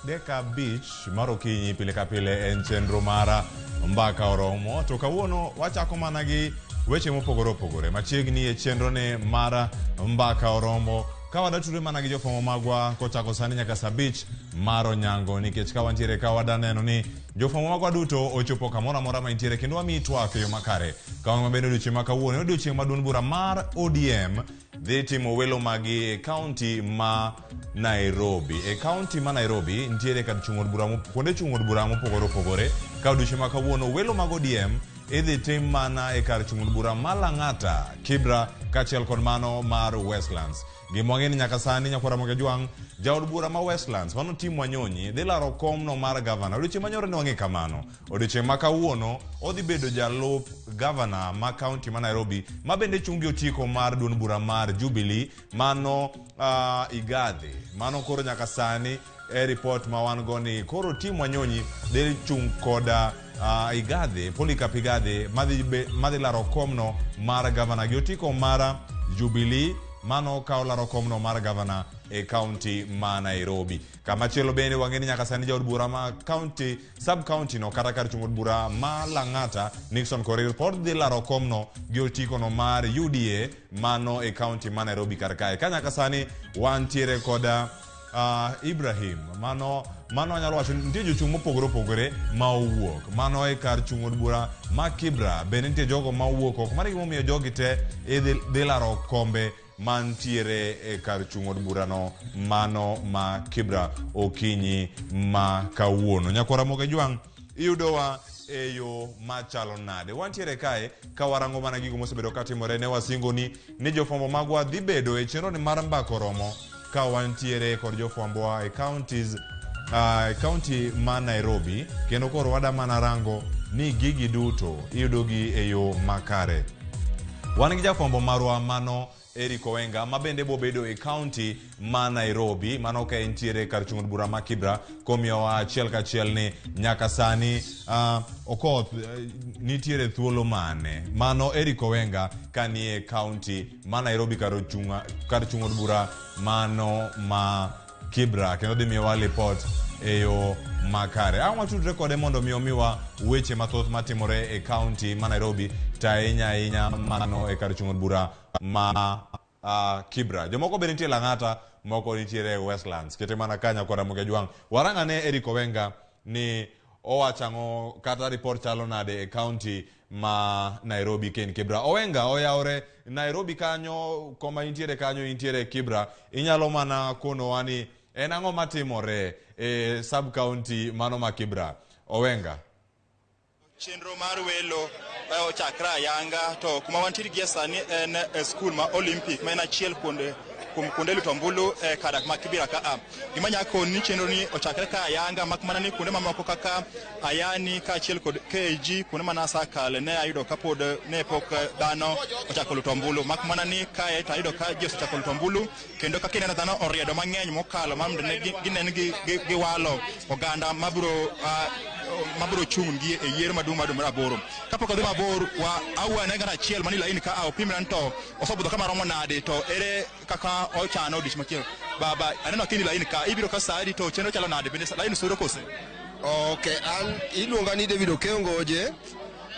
Dakika 5 mar okinyi pile ka pile en chenro mara Mbaka Oromo. To kawuono wachako mana gi weche mopogore opogore machiegni e chenro ni mar Mbaka Oromo. Ka wadatudre mana gi jofwambo magwa kochako sani nyaka saa 5 mar onyango, nikech ka wantiere ka wadaneno ni jofwambo magwa duto ochopo kamoro amora ma intiere kendo wamiyi twak e yo makare. Ka wan mabende odiochieng' ma kawuono en odiochieng' ma duond bura mar ODM dhi timo welo magi e kaunti ma Nairobi. E kaunti ma Nairobi nitiere kar chung' od bura kuonde chung' od bura mopogore opogore. Ka odiochieng' ma kawuono welo mag ODM idhi tim mana e kar chung' od bura ma Lang'ata, Kibra kaachiel kod mano mar Westlands. Gima wang'eyo ni nyaka sani nyakwar Ramogi Ajwang', jaod bura ma Westlands mano Tim Wanyonyi dhi laro komno mar gavana. Odiochieng' manyoro ne wang'e kamano. Odiochieng' ma kawuono odhi bedo jalup gavana ma kaunti ma Nairobi ma bende chung' gi otiko mar duond bura mar Jubilee mano Igathe. Mano koro nyaka sani e report ma wan go ni koro Tim Wanyonyi dhi chung' koda Igathe, Polycarp Igathe madhi laro komno mar gavana gi otiko mar Jubilee mano ka olaro komno mar gavana e kaunti ma Nairobi. Kamachielo bende wang'e ni nyaka sani jaod bura ma kaunti sub county no kata kar chung' od bura ma Lang'ata Nixon Korir pod dhi laro komno gi otiko no mar UDA mano e kaunti ma Nairobi kar kae. Ka nyaka sani wantiere koda Ibrahim mano anyalo wacho nitie jochung' mopogore opogore ma owuok mano e kar chung' od bura ma Kibra bende nitie jogo ma owuok oko. Mano e gimomiyo jogi te idhi laro kombe mantiere e kar chung' od burano mano ma Kibra okinyi ma kawuono. Nyakwar Ramogi Ajwang' iyudowa e yo machalo nade? Wantiere kae ka warango mana gigo mosebedo katimore ne wasingoni ni jofwambo magwa dhi bedo e chenro ni mar Mbaka Oromo ka wantiere kod jofwambowa e counties e county ma Nairobi kendo koro wada mana rango ni gigi duto iyudogi e yo makare. Wan gi jafwambo marwa mano Eric Owenga ma bende bobedo e county ma Nairobi mano ka entiere kar chung' od bura ma Kibra komiyowa achiel kachiel ni nyaka sani Okoth nitiere thuolo mane mano Eric Owenga ka nie county ma Nairobi kar chung' od bura mano ma Kibra kendo dhi miyowa lipot e yo makare. Ang' watudre kode mondo mi omiwa weche mathoth matimore e county ma Nairobi to ahinya ahinya mano e kar chung' od bura ma Kibra. Jomoko be nitie Lang'ata, moko nitiere Westlands. Kete mana ka nyakwar Ramogi Ajwang'. Warang ane Eric Owenga ni owacho ang'o kata report chalo nade e county ma Nairobi ken Kibra. Owenga oyawre Nairobi kanyo koma intiere kanyo intiere Kibra. Inyalo mana konowa ni en ang'o matimore e sub county mano ma Kibra. Owenga. Chenro mar welo ochakre ayanga to kuma wantiere gie sani en e skul ma Olympic ma en achiel kuom kuonde luto ombulu e kar dak ma Kibera ka a. Gima nyaka koni ni chenro ni ochakre ka ayanga mak mana ni kuonde mamoko kaka Ayani kaachiel kod KG kuonde mana asakale ne ayudo ka pod ne pok dhano ochako luto ombulu mak mana ni kae to ayudo ka ji osechako luto ombulu kendo kaka ineno dhano oriedo mang'eny mokalo ma mondo ne ginen giwalo oganda mabiro chung' gi e yiero maduong' mar dwe mar aboro. Kapok odhi mabor wa awuoyo ane ng'ato achiel mani laini ka opimna ni to osebudho kama romo nade to ere kaka ochano odiochieng' machielo. Baba, aneno ka in laini ka, ibiro ka saa adi to chenro chalo nade? Bende laini sudo kose? Okay, an iluonga ni David Okeyo Ngoje.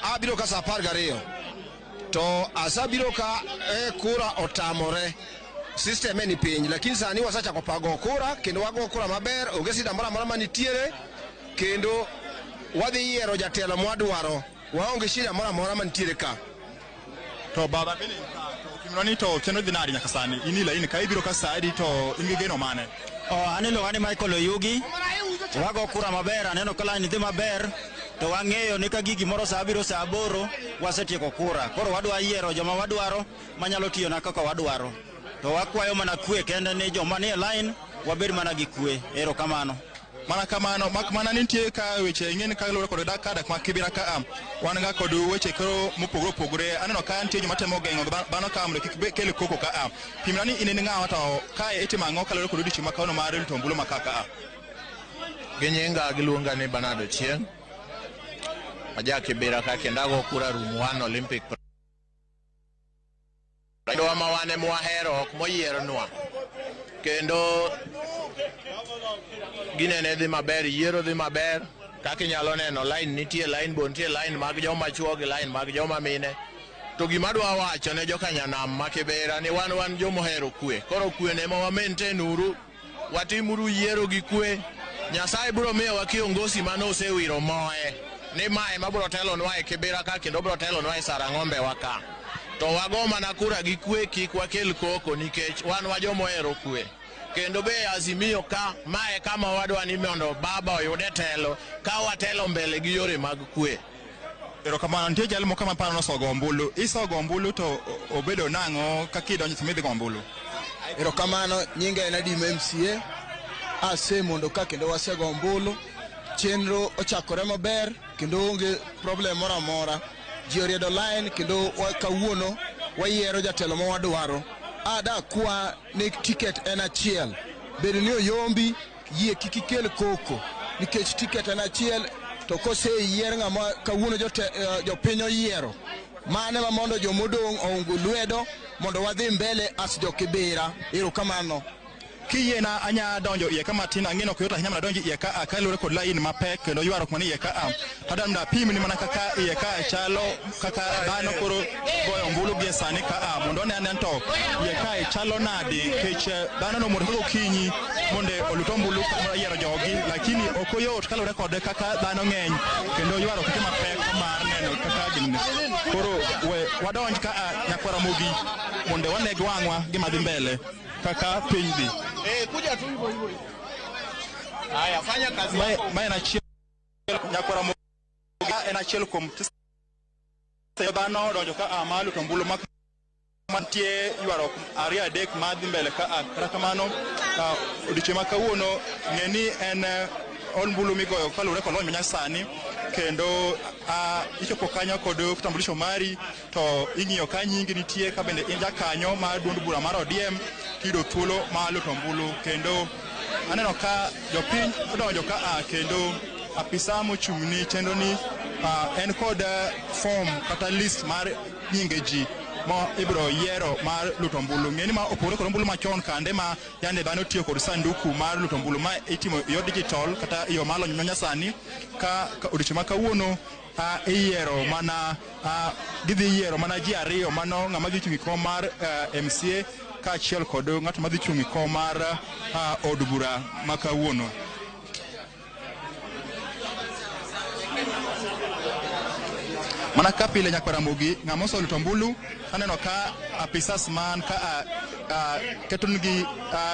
Abiro ka saa 12. To asabiro ka kura otamore. System ni piny, lakini sani wasechako pago kura kendo wago kura maber, onge sida moro amora manitiere kendo wadhi yiero jatelo mwadwaro. Waonge shida moro amora mantiere ka. To baba bende ka to opimnwa ni to chenro dhi nade nyaka sani? In i laini ka ibiro ka saa adi to in gi geno mane? Oh, an iluonga ni Michael Oyugi. Wago kura maber, aneno ka line dhi maber. To wang'eyo ni ka gigi moro saa abiriyo saa aboro wasetieko kura. Koro wadwa yiero joma wadwaro manyalo tiyona kaka wadwaro. To wakwayo mana kwe kende ni joma nie line wabed mana gi kwe. Erokamano. Mana kamano, mak mana nitie ka weche ing'e ni kaluwore kod dak ka dak ma Kibera ka a, wan ga kod weche koro mopogore opogore. Aneno ka nitie joma temo geng'o dhano ka mondo kik kel koko ka a. Pimna ni in en ng'awa to kae itimo ang'o kaluwore kod odiochieng' ma kawuono mar rito ombulu ma ka ka a. Gi nyinga giluonga ni Bernard Ochieng'. Aja Kibera ka kendo ago kura room 1 Olympic. Dwa ma wan ema wahero ok moyieronwa. Kendo Ginene dhi maber, yiero dhi maber. Kaka inyalo neno line nitie, line bo nitie, line mag joma chuo gi line mag joma mine. To gima adwa wacho ne joka nyanam ma Kibera ni wan jomohero kwe. Koro kwe ne ema wa maintain uru. Watimuru yiero gi kwe. Nyasaye biro miyowa kiongozi mane osewiro moe ni mae ema biro telonwa e Kibera ka kendo biro telonwa e Sarang'ombe wa ka. To wago mana kura gi kwe, kik wakel koko nikech wan wa jomohero kwe. Kendo be Azimio ka mae kama wadwa ni mondo baba oyude telo ka watelo mbele gi yore mag kwe. Erokamano, nitie jal moko maparo nosogo ombulu. Isogo ombulu to obedo nang'o kaka idonjo sama idhi go ombulu? Erokamano, nyinga en Adim MCA. Asemondo ka kendo wasego ombulu. Chenro ochakore maber kendo onge problem moro amora. Ji oriedo line kendo kawuono wayiero jatelo ma wadwaro. Ada kwa ni ticket en achiel. Bedo ni oyombi, yie kik ikel koko nikech ticket en achiel to koseyier ng'ama kawuono jopiny oyiero. Mano ema mondo jomodong' oungu lwedo mondo wadhi mbele as jo-Kibera. Erokamano. Kiyiena anya donjo iye ka matin, ang'e ni ok yot ahinya mondo adonj iye ka kaluwore kod lain mapek kendo ywaruok manie iye ka. Tadwa mondo apimni mana kaka iye ka chalo, kaka dhano koro goyo ombulu gie sani ka, mondo wane ane to iye kae chalo nadi, nikech dhano nomondo gokinyi mondo olut ombulu mar yiero jogi, lakini ok oyot kaluwore kod kaka dhano ng'eny kendo ywaruok nitie mapek mar neno kaka gini. Koro we wadonj ka nyakwar Ramogi mondo wane gi wang'wa gima dhi mbele kaka piny dhi. Kuja tu hivyo hivyo. Haya, fanya kazi yako. Ma en achiel nyakwar Ramogi en achiel kuom tisa dhano odonjo ka a malo to ombulu mak mantie ywaruok ariyo adek madhi mbele ka a. Kata kamano odiochieng' ma kawuono ng'e ni en ombulu migoyo kaluwore kod lony manyasani kendo ichopo kanyo kod kitambulisho mari to ing'iyo ka nyingi nitie ka bende in jakanyo mar duond bura mar ODM tiyudo thuolo mar luto ombulu. Kendo aneno ka jopiny odonjo ka a kendo apisa mochung' ni chenro ni en kod form kata list mar nyinge ji ma ibiro yiero mar luto ombulu. Ng'e ni ma opogore kod ombulu machon kande ma yande dhano tiyo kod sanduku mar luto ombulu, ma itimo e yor digital kata e yo mar lony manyasani ka odiochieng' ma kawuono iyiero mana gidhi yiero mana ji ariyo, mano ng'ama dhi chung' e kom mar MCA kaachiel kod ng'at ma dhi chung' e kom mar od bura ma kawuono. Mana ka pile nyakwar Ramogi, ng'ama oseluto ombulu aneno ka apisas man ka ketonegi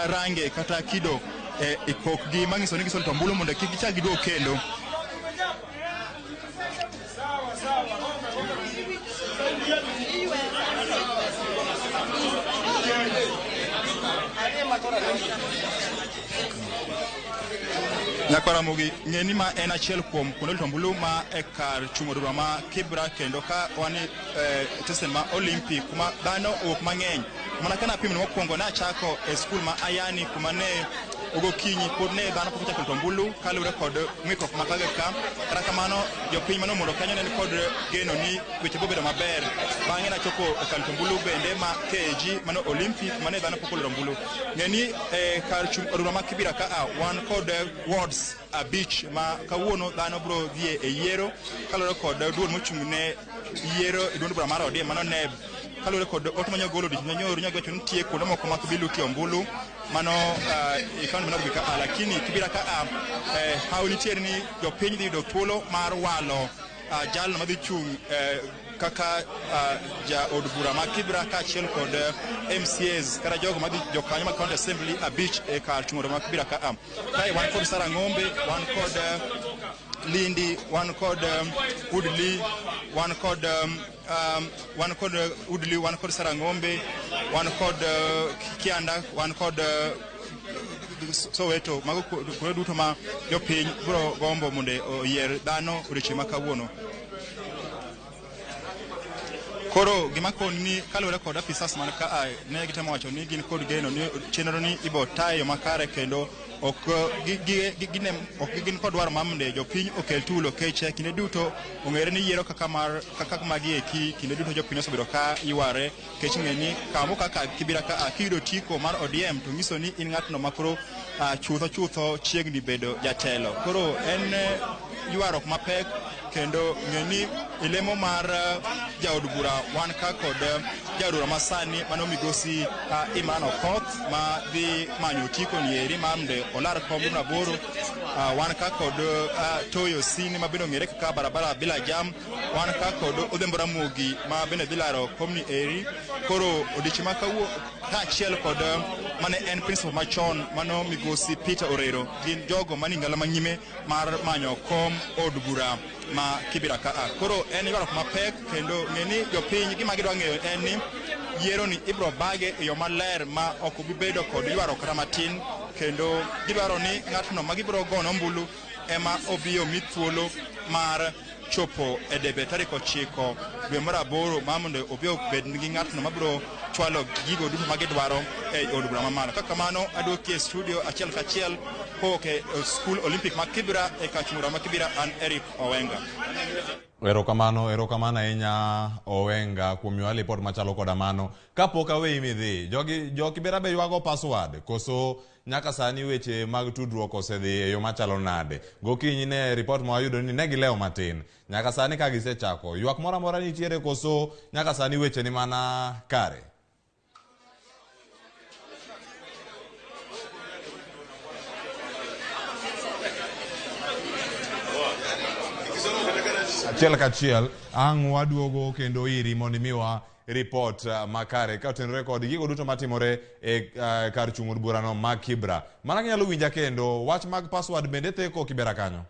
range kata kido e kokgi manyiso ni giseluto ombulu mondo kik gichak giduog kendo. Nyakwar Ramogi, ng'e ni ma en achiel kuom kuonde luto ombulu ma e kar chung' od bura ma Kibra, kendo ka wan e stesen ma Olympic kuma dhano owuok mang'eny. Mana ka napimo mokwongo ne achako e skul ma Ayani kuma ne ogokinyi pod ne dhano pok ochako luto ombulu kaluwore kod ng'ikruok ma kaga ka. Kata kamano jopiny mane omondo kanyo ne ni kod geno ni weche biro bedo maber. Bang'e nachopo e kar luto ombulu bende ma KAG mano Olympic mane dhano pok oluto ombulu. Ng'e ni kar chung' od bura ma Kibra ka a wan kod wards abich ma kawuono dhano biro dhie e yiero kaluwore kod duol mochung' ne yiero e duond bura mar ODM mano NEB. Kaluwore kod ote mane ogolo odiochieng' manyoro nyago wacho ni nitie kuonde moko ma ok bi lutie ombulu mano e kaunti ma Nairobi ka a, lakini Kibra ka a hawi nitiere ni jopiny dhi yudo thuolo mar walo jalno madhi chung' kaka ja od bura ma Kibra kaachiel kod MCAs kata jogo madhi jokanyo mag county assembly abich e kar chung' od ma Kibra ka a. Kae wan kod Sarang'ombe, wan kod Lindi, wan kod Woodley, wan kod Woodley, wan kod Sarang'ombe, wan kod Kianda, wan kod Soweto. Mago kuonde duto ma jopiny biro gombo mondo oyier dhano odiochieng' ma kawuono. Koro gima koni ni kaluwore kod apisas man ka ne gitemo wacho ni gin kod geno ni chenro ni ibo tayo makare kendo Ok ok gin kod dwaro mar mondo jopiny okel tulo keche kinde duto ong'ere ni yiero kaka mar kaka magi eki kinde duto jopiny osebedo ka yware kech ng'e ni kamo kaka Kibira ka kiyudo otiko mar ODM to nyiso ni in ng'atno makoro chutho chutho chiegni bedo jatelo. Koro en ywaruok mapek kendo ng'e ni ilemo mar jaod bura wan ka kod jaod bura masani mano migosi Imran Okoth ma dhi manyo otiko ni eri mar mondo olar kom mar 8. Wan ka kod Toyo Sini ma bende ong'ere kaka barabara bila jam. Wan ka kod Odhiambo Ramogi ma bende dhi laro komni eri. Koro odiochieng' ma kawuono kaachiel kod mane en principal machon mano migosi Peter Orero gin jogo mani ngala manyime mar manyo kom od bura ma Kibira ka. Koro en ywaruok mapek kendo ng'e ni jopiny gima gidwa ng'eyo en ni yiero ni ibiro bage e yo maler ma ok obi bedo kod ywaruok kata matin, kendo gidwaro ni ng'atno ma gibiro gono ombulu ema obi omi thuolo mar chopo e debe tarik 9 dwe mar 8 mar mondo obi obed gi ng'atno mabiro chwalo gigo duto ma gidwaro e od bura mamalo. Kaka kamano aduoki e studio achiel kachiel kowuok e skul Olympic ma Kibra e kar chung' ma Kibra. An Eric Owenga. Erokamano, erokamano ahinya Owenga kuom miyowa lipot machalo koda mano. Kapok aweyi midhi, jogi jo Kibera be ywago password koso nyaka sani weche mag tudruok osedhi e yo machalo nade? Gokinyi ne ripot ma wayudo ni ne gilewo matin. Nyaka sani ka gisechako, ywak moro amora nitiere koso nyaka sani weche ni mana kare? Achiel kachiel ang' waduogo kendo iri mondo imiwa ripot makare ka otenore kod gigo duto matimore e kar chung' od burano ma Kibra. Mana kinyalo winja kendo, wach mag password bende theko Kibera kanyo?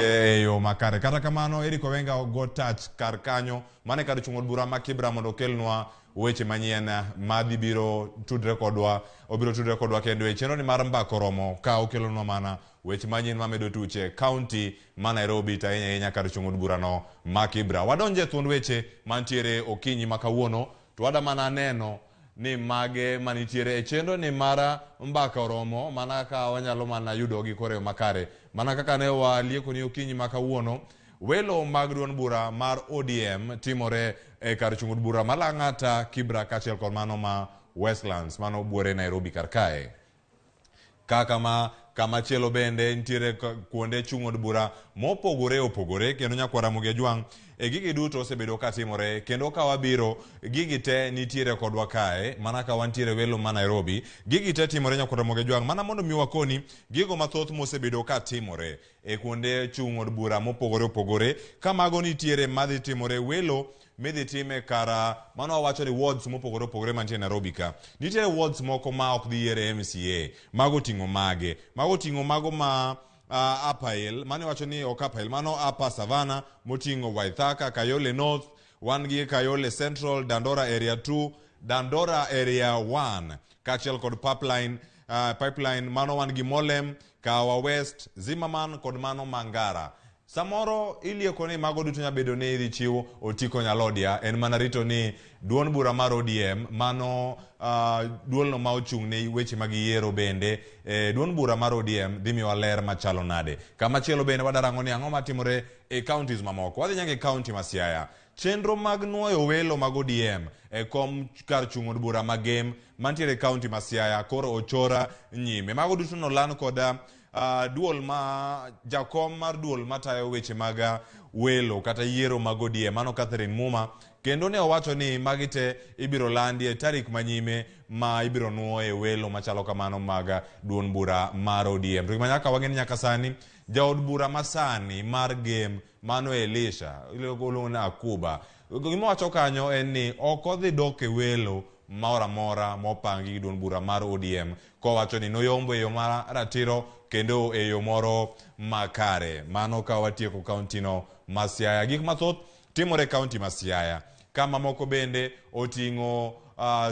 E yo makare. Kata kamano, Eric Owenga go touch kar kanyo mane kar chung' od bura ma Kibra mondo okelnwa weche manyien madhi biro tudre kodwa, obiro tudre kodwa kendo e chenro ni mar mbaka oromo ka okelonwa mana weche manyien mamedo tuche county ma Nairobi to ahinya ahinya kar chung' od burano ma Kibra. Wadonje e thuond weche mantiere okinyi ma kawuono to wada mana neno ni mage manitiere e chenro ni mar mbaka oromo mana ka wanyalo mana yudogi koro e yo makare. Mana kaka ne walieko ni okinyi ma kawuono welo mag duond bura mar ODM timore e kar chung' od bura ma Lang'ata, Kibra kaachiel kod mano ma Westlands mano buore Nairobi kar kae. Kaka ma kamachielo bende nitiere kuonde chung' od bura mopogore opogore kendo nyakwar Ramogi Ajwang' e gigi duto osebedo katimore kendo ka wabiro gigi te nitiere kodwa kae mana ka wantiere welo ma Nairobi. Gigi te timore nyakwar Ramogi Ajwang' mana mondo mi wakoni gigo mathoth mosebedo katimore e kuonde chung' od bura mopogore opogore. Ka mago nitiere madhi timore welo midhi time kara mano wawacho ni wards mopogore opogore mantie Nairobi ka. Nitiere wards moko ma ok dhi yiere MCA. Mago ting'o mage. Mago ting'o mago ma Upper Hill, mano iwacho ni ok Upper Hill, mano Upper Savannah moting'o Waithaka, Kayole North, wan gi Kayole Central, Dandora Area 2, Dandora Area 1, kaachiel kod pipeline mano wan gi Molem, Kahawa West, Zimmerman kod mano Mangara. Samoro ilieko ni mago duto nyalo bedo ni idhi chiw otiko Nyalodia, en mana rito ni duond bura mar ODM mano duolno ma ochung' ne weche mag yiero bende duond bura mar ODM dhi miyowa ler machalo nade. Kamachielo bende wadarango ni ang'o matimore e counties mamoko. Wadhi nyaka e county ma Siaya. Chenro mag nuoyo welo mag ODM e kom kar chung' od bura ma Gem mantiere e county ma Siaya koro ochora nyime. Mago duto noland koda duol ma jakom mar duol matayo weche mag welo kata yiero mag ODM mano Catherine Muma, kendo ne owacho ni magi te ibiro landi e tarik manyime ma ibiro nuoye welo machalo kamano mag duond bura mar ODM. To gima nyaka wang'e ni nyaka sani jaod bura masani mar Gem mano Elisha iluongo ni Akuba, gima owacho kanyo en ni ok odhi dok e welo moro amora mopangi gi duond bura mar ODM kowacho ni noyombo e yo ma ratiro kendo e yo moro makare. Mano ka watieko kaunti no ma Siaya. Gik mathoth timore e kaunti ma Siaya ka mamoko bende oting'o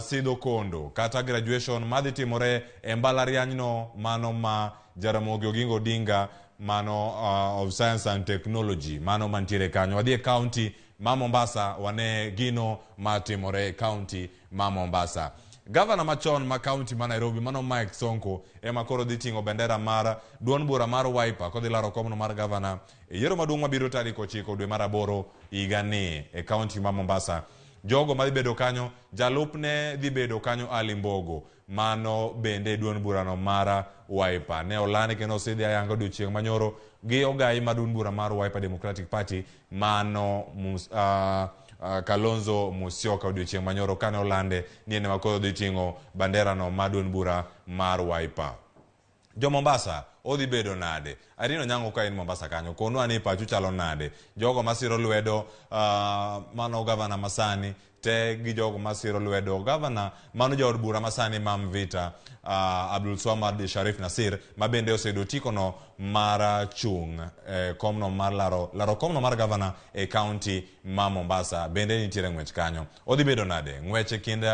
sidho kondo kata graduation madhi timore e mbalariany no mano ma Jaramogi Oginga Odinga mano of Science and Technology mano mantiere kanyo. Wadhi e kaunti ma Mombasa wane gino matimore e kaunti ma Mombasa. Gavana machon ma kaunti ma Nairobi mano Mike Sonko ema koro dhi ting'o bendera mar duond bura mar Wiper kodhi laro komno mar gavana e yiero maduong' mabiro tarik 9 dwe mar 8 higani e kaunti ma Mombasa. Jogo madhi bedo kanyo, jalupne dhi bedo kanyo Ali Mbogo, mano bende duond burano mar Wiper. Ne olandi kendo osidhi ayanga odiochieng' manyoro gi ogai mar duond bura mar Wiper Democratic Party mano Kalonzo Musyoka odiochieng' manyoro kane olande ni en ema koro dhi ting'o banderano mar duond bura mar Wiper. Jo Mombasa odhi bedo nade? Irene Onyango ka in Mombasa kanyo, konwa ni pachu chalo nade? Jogo masiro lwedo mano gavana masani te gi jogo masiro lwedo gavana mano jaod bura masani ma Mvita Abdul Swamad Sharif Nasir ma bende oseyudo otikono mar chung' komno mar laro komno mar gavana e kaunti ma Mombasa. Bende nitiere ng'wech kanyo. Odhi bedo nade? Ng'wech e kind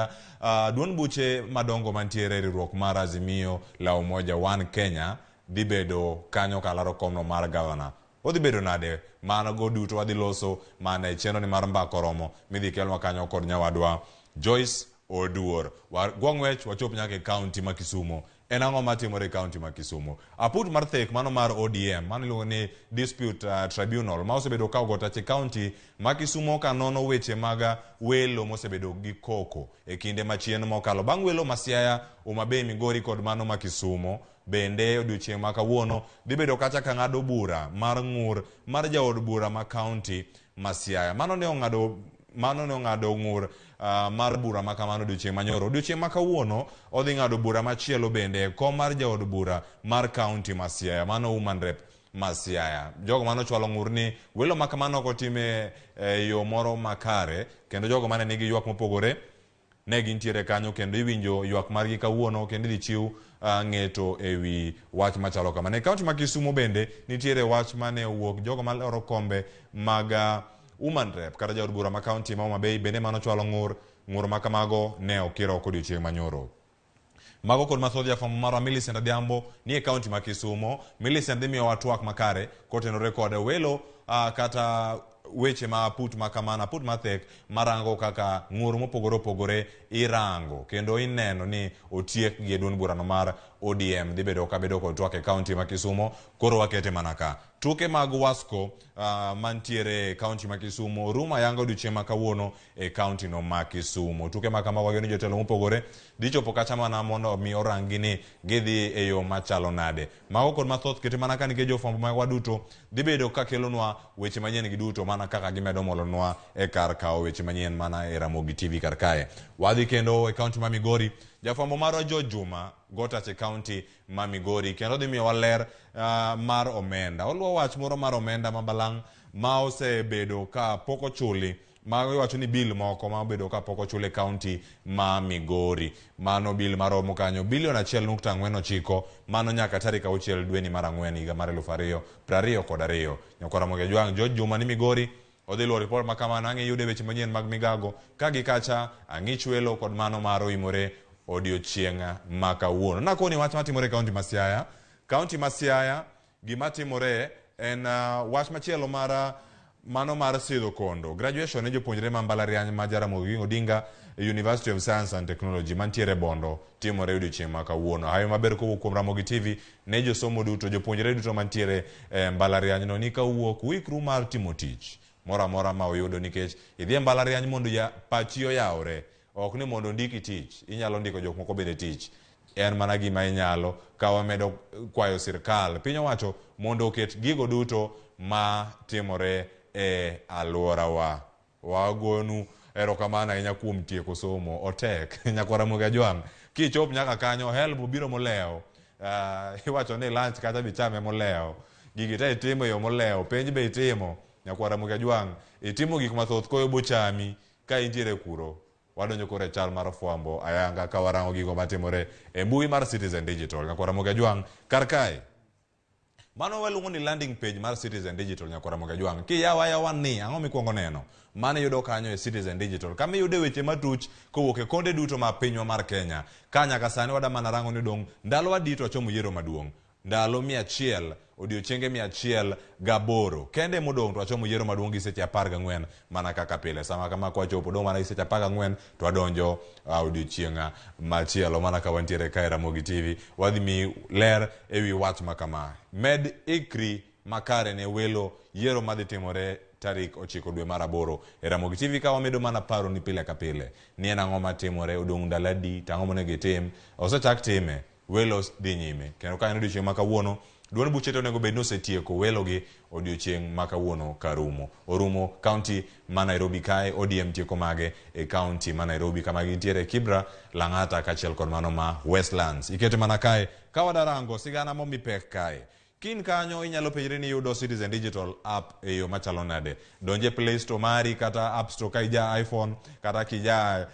duond buche madongo mantiere e riwruok mar Azimio la Umoja One Kenya dhi bedo kanyo ka laro komno mar gavana. Odhi bedo nade? Mano duto wadhi loso mana e chenro ni mar Mbaka Oromo midhi kelnwa kanyo kod nyawadwa Joyce Oduor. Wagwa ng'wech wachop nyaka e kaunti ma Kisumu. En ang'o matimore e kaunti ma Kisumu? Aput mar thek mano mar ODM, mano iluongo ni Dispute Tribunal, ma osebedo ka ogo tach e kaunti ma Kisumu ka nono weche mag welo mosebedo gi koko e kinde machien mokalo. Bang' welo ma Siaya, Homa Bay, Migori kod mano ma Kisumu, bende odiochieng' ma kawuono dhi bedo kacha ka ng'ado bura mar ng'ur mar jaod bura ma kaunti ma Siaya. Mano ne ong'ado ng'ur mar bura ma kamano odiochieng' manyoro. Odiochieng' ma kawuono odhi ng'ado bura machielo bende e kom mar jaod bura mar kaunti ma Siaya, mano Woman Rep ma Siaya. Jogo mano chwalo ng'ur ni welo ma kamano ok otime e yo moro makare, kendo jogo mane nigi ywak mopogore ne gintiere kanyo kendo iwinjo ywak margi kawuono kendo idhi chiw ng'eto ewi wach machalo kama. E kaunti ma Kisumu bende nitiere wach mane owuok jogo maloro kombe mag Woman Rep kata jaod bura ma kaunti ma Homa Bay bende mano chwalo ng'ur ma kamago ne okir oko odiochieng' manyoro. Mago kod mathoth jafwambo marwa Millicent Adhiambo ni e kaunti ma Kisumu. Millicent dhi miyowa twak makare kotenore kod welo kata weche ma aput ma kamano, aput mathek marango kaka ng'ur mopogore opogore irango kendo ineno ni otiek gi e duond burano mar ODM. Dhi bedo ka bedo kod twak e kaunti ma Kisumu, koro wakete mana ka. Tuke mag Wasco mantiere e kaunti ma Kisumu rumo ayanga odiochieng' ma kawuono e kaunti no ma Kisumu. Tuke ma kamago gin jotelo mopogore dhi chopo kacha mana mondo mi oranggi ni gidhi e yo machalo nade. Mago kod mathoth kete mana ka nikech jofwambo magwa duto dhi bedo ka kelonwa weche manyien gi duto mana kaka gimedo molonwa e kar kawo weche manyien mana e Ramogi TV kar kae. Wadhi kendo e kaunti ma Migori. Jafwambo marwa George Juma gotach e kaunti ma Migori kendo dhi miyowa ler mar omenda. Oluwo wach moro mar omenda ma balang' ma osebedo ka pok ochuli, ma iwacho ni bill moko ma obedo ka pok ochul e kaunti ma Migori. Mano bill maromo kanyo bilion 1.49, mano nyaka tarik 6 dweni mar 4 higa mar 2022. Nyakwar Ramogi Ajwang' George Juma ni Migori odhi luwo ripot ma kamano. Ang' iyude weche manyien mag migago ka gi kacha ang'ich welo kod mano mar oimore odiochieng' ma kawuono. Nakoni wach matimore e kaunti ma Siaya. Kaunti ma Siaya gima timore en wach machielo mar mano mar sidho kondo. Graduation ne jopuonjre ma mbalariany ma Jaramogi Oginga Odinga University of Science and Technology mantiere Bondo timore odiochieng' ma kawuono. Hayo maber kowuok kuom Ramogi TV ne josomo duto, jopuonjre duto mantiere e mbalariany no ni kawuok uikru mar timo tich moro amora ma uyudo, nikech idhi e mbalariany mondo pachi oyawre, ok ni mondo ondiki tich. Inyalo ndiko jok moko bende tich, en mana gima inyalo. Ka wamedo kwayo sirkal piny owacho mondo oket gigo duto ma timore e alworawa. Wagonu erokamano ahinya kuom tieko somo otek. Nyakwar Ramogi Ajwang', kichop nyaka kanyo helb biro molewo. Iwacho ni lunch kata bichame molewo, gigi te itimo e yo molewo, penj be itimo. Nyakwar Ramogi Ajwang', itimo gik mathoth koyo bochami ka intiere kuro. Wadonjo koro e chal mar fwambo ayanga ka warango gigo matimore e mbui mar Citizen Digital. Nyakwar Ramogi Ajwang' kar kae mano waluongo ni landing page mar Citizen Digital. Nyakwar Ramogi Ajwang', kiyawo ayawa ni ang'o mikwongo neno? Mano iyudo kanyo e Citizen Digital, kama iyude weche matuch kowuok e konde duto ma pinywa mar Kenya. Ka nyaka sani wada mana rango ni dong' ndalo adi to wachomo yiero maduong'. Ndalo 100, odiochienge 108 kende modong' to wachomo yiero maduong' gi seche 14 mana kaka pile. Sama kama kwachopo dong' mana gi seche 14 to wadonjo odiochieng' machielo mana ka wantiere kae Ramogi TV. Wadhi mi ler ewi wach ma kama. Med ikri makare ne welo yiero madhi timore tarik 9 dwe mar 8 e Ramogi TV ka wamedo mana paro ni pile ka pile ni en ang'o matimore, odong' ndalo adi, to ang'o monego itim. Osechak time, welo dhi nyime. Kendo ka en odiochieng' ma kawuono, duond buche to onego bed ni osetieko welo gi odiochieng' ma kawuono karumo. Orumo kaunti ma Nairobi kae, ODM tieko mage e kaunti ma Nairobi kama gintiere Kibra, Lang'ata kaachiel kod mano ma Westlands. Ikete mana kae, ka wadarango sigana momi pek kae. Kin kanyo inyalo penjri ni yudo Citizen Digital app e yo machalo nade. Donje Play Store mari kata App Store ka ija iPhone kata kija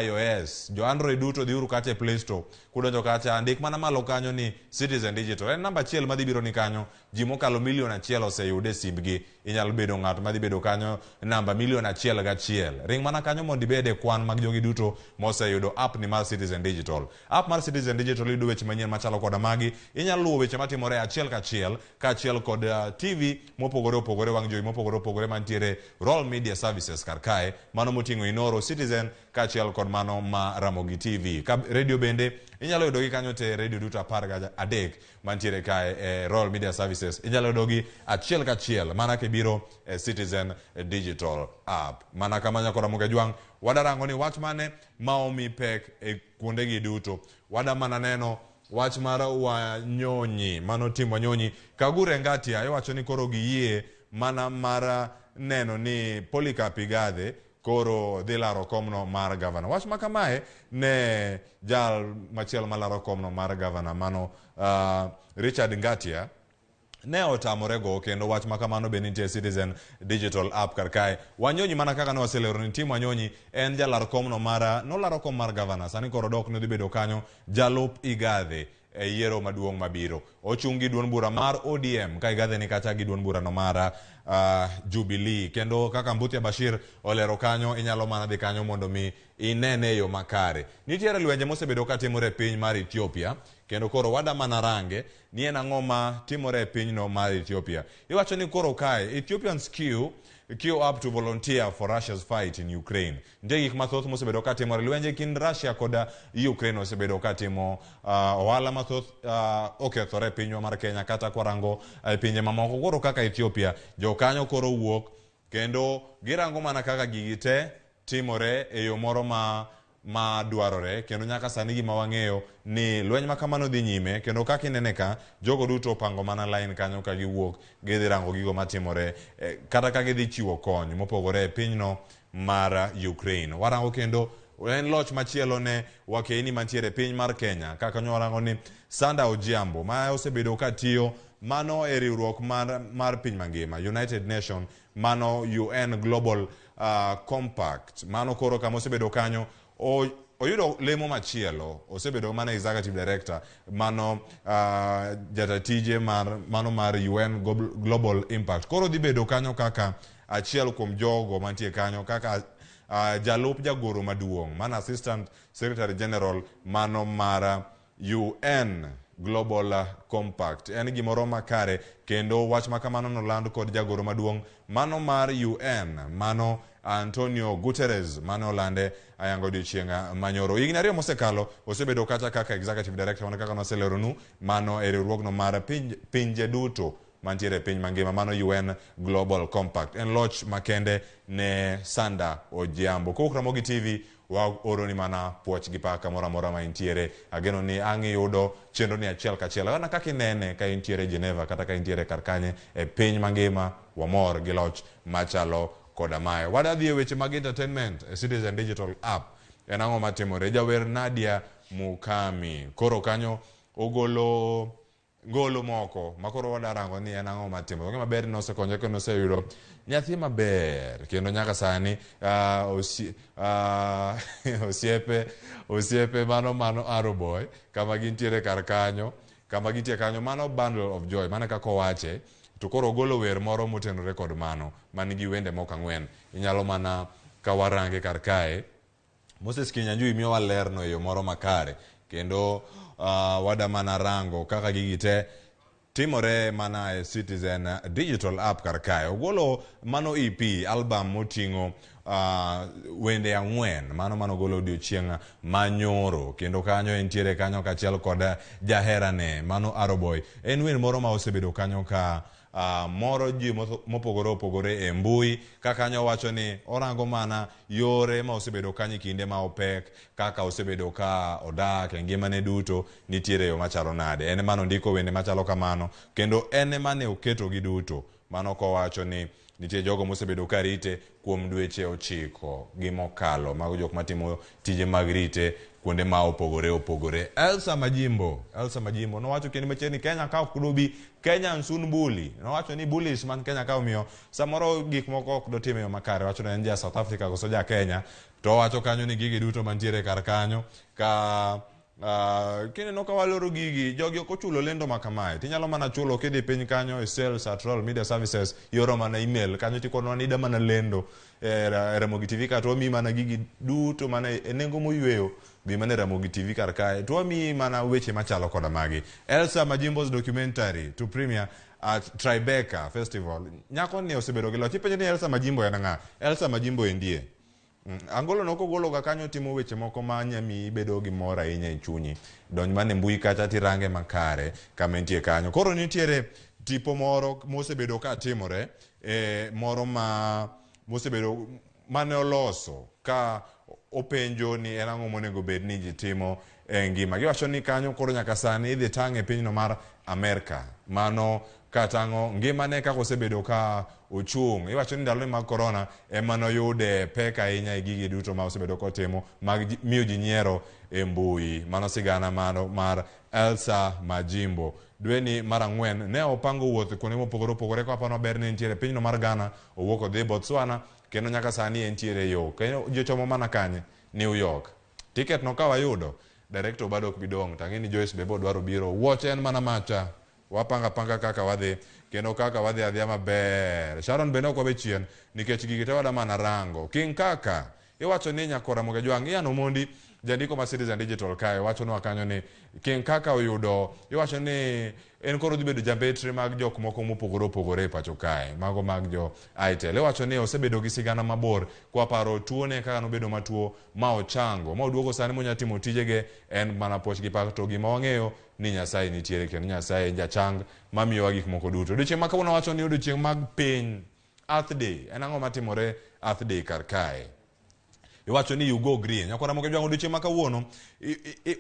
iOS. Jo Android duto dhiuru kacha e Play Store. Kudonjo kacha ndik mana malo kanyo ni Citizen Digital. En namba achiel madhi biro ni kanyo. Ji mokalo 1 milion oseyude e simbgi. Inyalo bedo ng'at madhi bedo kanyo namba 1,1 milion. Ring mana kanyo mondo ibed e kwan mag jogi duto moseyudo app ni mar Citizen Digital. App mar Citizen Digital yudo weche manyien machalo koda magi. Inyalo luwo weche matimore achiel kachiel kaachiel kod TV mopogore opogore, wang' jowi mopogore opogore mantiere Royal Media Services kar kae, mano moting'o Inoro, Citizen kaachiel kod mano ma Ramogi TV. Ka radio bende inyalo yudogi kanyo te, radio duto 13 mantiere kae e Royal Media Services. Inyalo yudogi achiel kachiel mana kibiro e Citizen Digital app. Mana kama nyakora Ramogi Ajwang', wadarango ni wach mane ma omi pek e kuondegi duto. Wada mana neno wach mar Wanyonyi, mano Tim Wanyonyi. Kagure Ngatia iwacho ni koro giyie mana mar neno ni Polycarp Igathe koro dhi laro komno mar gavana. Wach ma kamae ne jal machielo malaro komno mar gavana mano Richard Ngatia ne otamore go, kendo wach ma kamano be nitie e Citizen Digital app kar kae. Wanyonyi mana kaka ne waselero ni Tim Wanyonyi en jalar komno mar nolaro kom mar gavana, sani koro dok nodhi bedo kanyo jalup Igathe e yiero maduong' mabiro. Ochung' gi duond bura mar ODM ka Igathe ni kacha gi duond burano mar Jubilee. Kendo kaka Mbuthia Bashir olero kanyo, inyalo mana dhi kanyo mondo mi inene e yo makare. Nitiere lwenje mosebedo katimore e piny mar Ethiopia, kendo koro wada mana range ni en ang'o ma timore e pinyno mar Ethiopia. Iwacho ni koro kae Ethiopians queue up to volunteer for Russia's fight in Ukraine. Nitie gik mathoth mosebedo katimore. Lwenje kind Russia kod Ukraine osebedo katimo ohala mathoth okethore e pinywa mar Kenya kata kwarango e pinje mamoko. Koro kaka Ethiopia, jokanyo koro wuok kendo girango mana kaka gigi te timore e yo moro ma dwarore, kendo nyaka sani gima wang'eyo ni lweny ma kamano dhi nyime, kendo kaka inene ka jogo duto opango mana line kanyo ka giwuok gidhi rango gigo matimore kata ka gidhi chiwo kony mopogore e pinyno mar Ukraine. Warango kendo en loch machielo ne wakeini mantiere e piny mar Kenya kaka nyo warango ni Sanda Ojiambo ma osebedo ka tiyo mano e riwruok mar piny mangima, United Nation, mano UN Global Compact, mano koro kama osebedo kanyo oyudo lemo machielo. Osebedo mana executive director mano jata tije mar mano mar UN Global Impact. Koro dhi bedo kanyo kaka achiel kuom jogo mantie kanyo kaka jalup jagoro maduong', mano assistant secretary general mano mar UN Global Compact. En gimoro makare, kendo wach ma kamano noland kod jagoro maduong' mano mar UN, mano Antonio Guterres, mane olande ayango odiochieng' manyoro. Higni 2 mosekalo osebedo kacha kaka executive director, mana kaka noseleronu, mano e riwruogno mar pinje duto mantiere e piny mangima, mano UN Global Compact. En loch makende ne Sanda Ojiambo. Kowuok Ramogi TV waoroni mana puoch gi pak kamoro amora ma intiere. Ageno ni ang' iyudo chenro ni achiel kachiel. Mana kaka inene ka intiere Geneva kata ka intiere kar kanye e piny mangima, wamor gi loch machalo koda mae. Wadhi e weche mag entertainment e Citizen Digital app. En ang'o matimore? Jawer Nadia Mukami koro kanyo ogolo ngolo moko makoro wadarango ni en ang'o matimore. Ong'e maber ni nosekonyo kendo oseyudo nyathi maber, kendo nyaka sani osiepe mano Arrow Boy kama gintiere kar kanyo, kama gintie kanyo, mano bundle of joy mana kaka owache. To koro ogolo wer moro motenore kod mano man gi wende moko 4. Inyalo mana ka warange kar kae. Moses Kinyanjui miyowa lerno e yo moro makare. Kendo wada mana rango kaka gigi te timore mana e Citizen Digital App kar kae. Ogolo mano EP album moting'o wende 4 mano manogolo odiochieng' manyoro kendo kanyo entiere kanyo kaachiel kod jaherane mano Arrowbwoy. En wer moro ma osebedo kanyo ka moro ji mopogore opogore e mbui ka kanyo wacho ni orango mana yore ma osebedo kanyo e kinde ma opek kaka osebedo ka odak e ngimane duto nitiere yo machalo nade. En ema nondiko wende machalo kamano kendo en ema ne oketogi duto mano kowacho ni nitie jogo mosebedo ka rite kuom dweche 9 gi mokalo. Mago jok matimo tije mag rite kuonde ma opogore opogore. Elsa Majimbo, Elsa Majimbo nowacho kinde machiegni Kenya ka ok dobi Kenya soon bully. Nowacho ni bullies man Kenya ka omiyo samoro gik moko ok dotim e yo makare. Wacho ni en ja South Africa koso ja Kenya. To owacho kanyo ni gigi duto mantiere kar kanyo ka kineno ka waloro gigi, jogi ok ochulo lendo ma kamae. Tinyalo mana chulo kidhi piny kanyo e sales at Royal Media Services, ioro mana email kanyo tikonwa ni ida mana lendo e Ramogi TV ka to wamiyi mana gigi duto mana e nengo moyweyo. Bi mana e Ramogi TV kar kae to wamiyi mana weche machalo koda magi. Elsa Majimbo's documentary to premiere at Tribeca Festival. Nyako ni osebedo gi loch. Ipenjo ni Elsa Majimbo en ng'a? Elsa Majimbo endie. Angolo no kogolo ga kanyo timo weche moko ma nyamiyi ibedo gi mor ahinya e chunyi. Donj mana e mbui kacha tirange makare kama entie kanyo. Koro nitiere tipo moro mosebedo ka timore moro ma mosebedo mane oloso ka openjo ni en ang'o monego bed ni ji timo e ngima. Giwacho ni kanyo koro nyaka sani idhi tang' e pinyno mar Amerka. Mano katang'o ngimane kaka osebedo ka ochung'. Iwacho ni ndalo mag korona ema noyude pek ahinya e gigi duto ma osebedo kotimo mag miyo ji nyiero e mbui. Mano sigana mano mar Elsa Majimbo. Dweni mar 4 ne opango wuoth kuonde mopogore opogore ka waparo maber ni entiere pinyno mar Ghana, owuok odhi Botswana kendo nyaka sani entiere yo. Kendo jochomo mana kanye? New York. Ticket no ka wayudo, director bado ok bi dong'. Tang'e ni Joyce be dwaro biro. Wuoche en mana macha. Wapanga panga kaka wadhi kendo kaka wadhi adhiya maber. Sharon bende ok wabe chien nikech gigi te wada mana rango. King Kaka iwacho ni nyakora Ramogi Ajwang' Ian Omondi jandiko ma Citizen Digital kae wachonwa kanyo ni King Kaka oyudo iwacho ni en koro dhi bedo jambetre mag jok moko mopogore opogore e pacho kae mago mag jo Itel. Iwacho ni osebedo gi sigana mabor kwaparo tuone kaka nobedo matuo ma ochango ma oduogo sani monya timo tijege en mana puoch gi pak to gima wang'eyo ni Nyasaye nitiere kendo Nyasaye en jachang mamiyowa gik moko duto. Odiochieng' ma kawuono wacho ni odiochieng' mag piny Earth Day. En ang'o matimore Earth Day kar kae? Iwacho ni you go green. Nyakwar Ramogi Ajwang' odiochieng' ma kawuono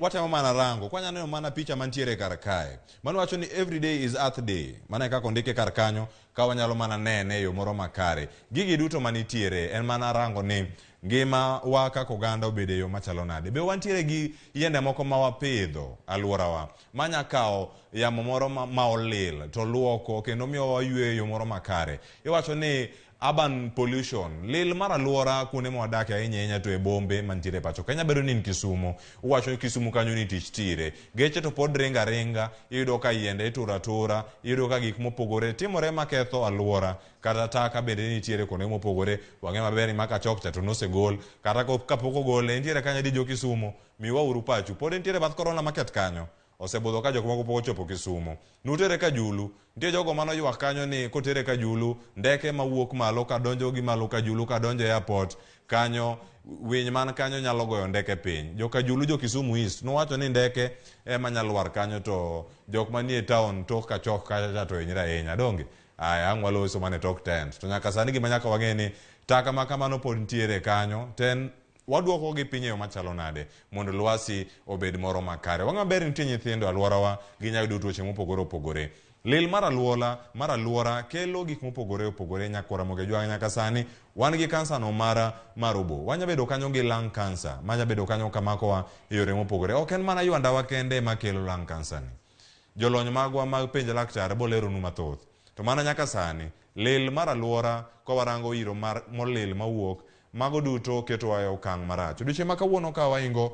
watemo mana rango. Kwanya neno mana picha mantiere kar kae. Mano wacho ni every day is Earth Day. Mano e kaka ondike kar kanyo ka wanyalo mana nene e yo moro makare. Gigi duto manitiere en mana rango ni ngima wa kaka oganda obedo e yo machalo nade. Be wantiere gi yiende moko ma wapidho alworawa manya kawo yamo moro ma olil to luoko kendo miyo wayweyo e yo moro makare. Iwacho ni urban pollution, lil mar alwora kuonde ma wadakie ahinya ahinya to e bombe mantiere e pacho. Kenya bedo ni in Kisumu, uwacho ni Kisumu kanyo ni tich tire. Geche to pod ringo aringa, iyudo ka yiende ituro atura, iyudo ka gik mopogore timore maketho alwora. Kata taka bende nitiere kuonde mopogore, wang'e maber ni maka chok cha to nosegol, kata kapok ogole, nitiere kanyo di jo Kisumu, miwa uru pachu. Pod nitiere bath Corona Market kanyo. Osebudho ka jok moko pok ochopo Kisumu. Nutere Kajulu, nitie jogo manoywak kanyo ni kotere Kajulu, ndeke mawuok malo kadonjo gi malo Kajulu kadonjo e airport kanyo, winy man kanyo nyalo goyo ndeke piny. Jo Kajulu jo Kisumu East nowacho ni ndeke ema nyalo lwar kanyo to jok manie town tok kachok kacha cha to hinyre ahinya. Donge? Aya, ang' waloso mana e tok tent. To nyaka sani gima nyaka wang'e ni taka ma kamano pod nitiere kanyo, ten waduoko gi piny e yo machalo nade mondo lwasi obed moro makare. Wang'e maber nitie nyithindo alworawa ginyalo yudo tuoche mopogore opogore. Lil mar alwola mar alwora kelo gik mopogore opogore nyakwar Ramogi Ajwang' nyaka sani wan gi kansa no mar obo. Wanya bedo kanyo gi lung cancer manya bedo kanyo kamakowa e yore mopogore. Ok en mana ywa ndawa kende ema kelo lung cancer ni. Jolony magwa mag penj laktar boleronu mathoth. To mana nyaka sani lil mar alwora ka warango iro mar molil mawuok mago duto ketowa e okang' marach. Odiochieng' ma kawuono ka waingo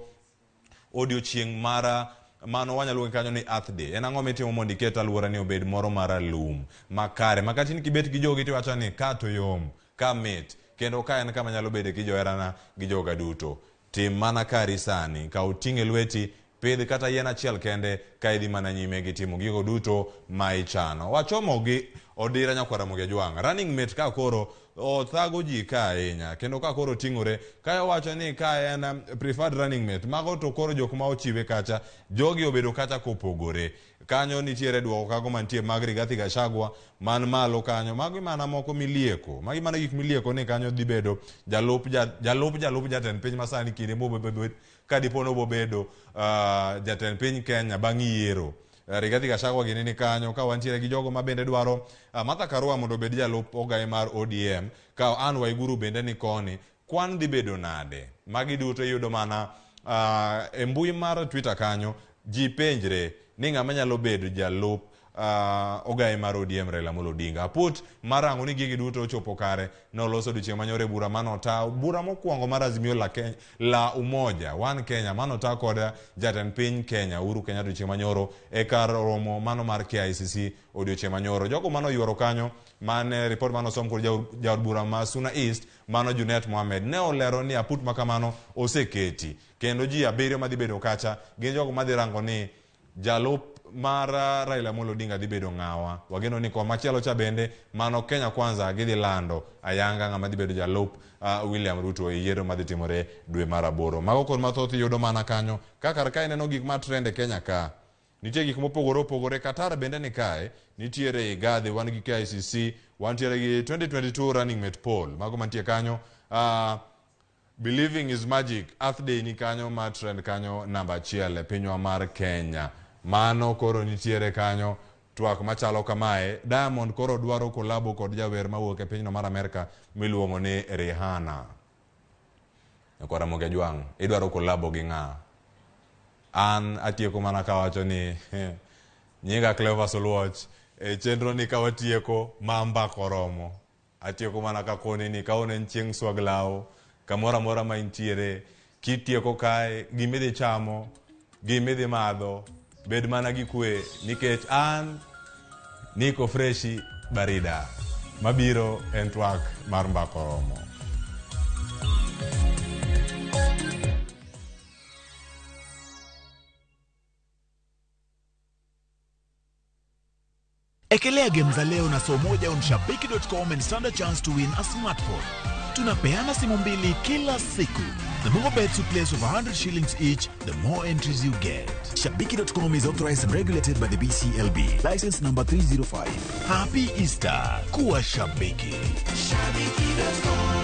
odiochieng' mar mano wanyalo luonge kanyo ni Earth Day. En ang'o mitimo mondo iket alwora ni obed moro maralum makare ma kata in kibet gi jogi tiwacho ni ka to yom, ka mit, kendo ka en kama nyalo bede gi joherana gi joga duto. Tim mana kari sani, kaw ting' e lweti Pidh kata yien achiel kende ka idhi mana nyime gi timo gigo duto ma ichano. Wachomo gi Odira Nyakwar Ramogi Ajwang'. Running mate ka koro othago ji ka ahinya kendo ka koro ting'ore ka owacho ni ka en preferred running mate mago to koro jok ma ochiwe kacha jogi obedo kacha kopogore. Kanyo nitiere duoko kago mantie mag Rigathi Gachagua man malo kanyo magi mana moko milieko magi mana gik milieko ni kanyo dhi bedo jalup jalup jalup jatend piny masani kinde mobedo ka dipo nobobedo jatend piny Kenya bang' yiero. Rigathi Gachagua gini ni kanyo ka wantiere gi jogo ma bende dwaro Martha Karua mondo obed jalup ogaye mar ODM ka Anne Waiguru bende ni koni kwan dhi bedo nade magi duto iyudo mana e mbui mar Twitter kanyo ji penjre ni ng'ama nyalo bedo jalup ogaye mar ODM Raila Amolo Odinga. Aput mar rango ni gigi duto ochopo kare noloso odiochieng' manyoro e bura manota bura mokwongo mar Azimio la, Kenya, la Umoja One Kenya manota kod jatend piny Kenya Uhuru Kenyatta odiochieng' manyoro e kar romo mano mar KICC odiochieng' manyoro. Jogo manoyuoro kanyo mane ripot manosom kod jaod bura ma Suna East mano Junet Mohamed ne olero ni aput makamano oseketi kendo ji 7 madhi bedo kacha gin jogo madhi rango ni jalup mar Raila Amolo Odinga dhi bedo ng'awa. Wageno ni komachielo cha bende mano Kenya Kwanza gidhi lando ayanga ng'ama dhi bedo jalup William Ruto e yiero madhi timore dwe mar 8. Mago kod mathoth iyudo mana kanyo ka kar ka ineno gik ma trend e Kenya ka. Nitie gik mopogore opogore, Qatar bende ni kae, nitiere Igadhi, wan gi KICC, wantiere gi 2022 running mate poll, mago mantie kanyo. Believing is magic, Earth Day ni kanyo ma trend kanyo namba 1 e pinywa mar Kenya. Mano koro nitiere kanyo twak machalo kamae. Diamond koro dwaro kolabo kod jawer mawuok e pinyno mar Amerka miluongo ni Rihanna. Nyakwar Ramogi Ajwang', idwaro kolabo gi ng'a? An atieko mana kawacho ni nyinga Cleophas Oluoch e chenro ni kawatieko ma mbaka oromo. Atieko mana kakoni ni kawuono en chieng' swag law, kamoro amora ma intiere, kitieko kae, gimidhi chamo, gimidhi madho, bed mana gi kwe nikech an niko freshi barida. Mabiro en twak mar mbaka oromo. Ekelea game za leo na soo moja on shabiki.com and stand a chance to win a smartphone. Tunapeana simu 2 kila siku. The more bets you place of 100 shillings each, the more entries you get. Shabiki.com is authorized and regulated by the BCLB. License number 305. Happy Easter. Kuwa shabiki. Shabiki.com.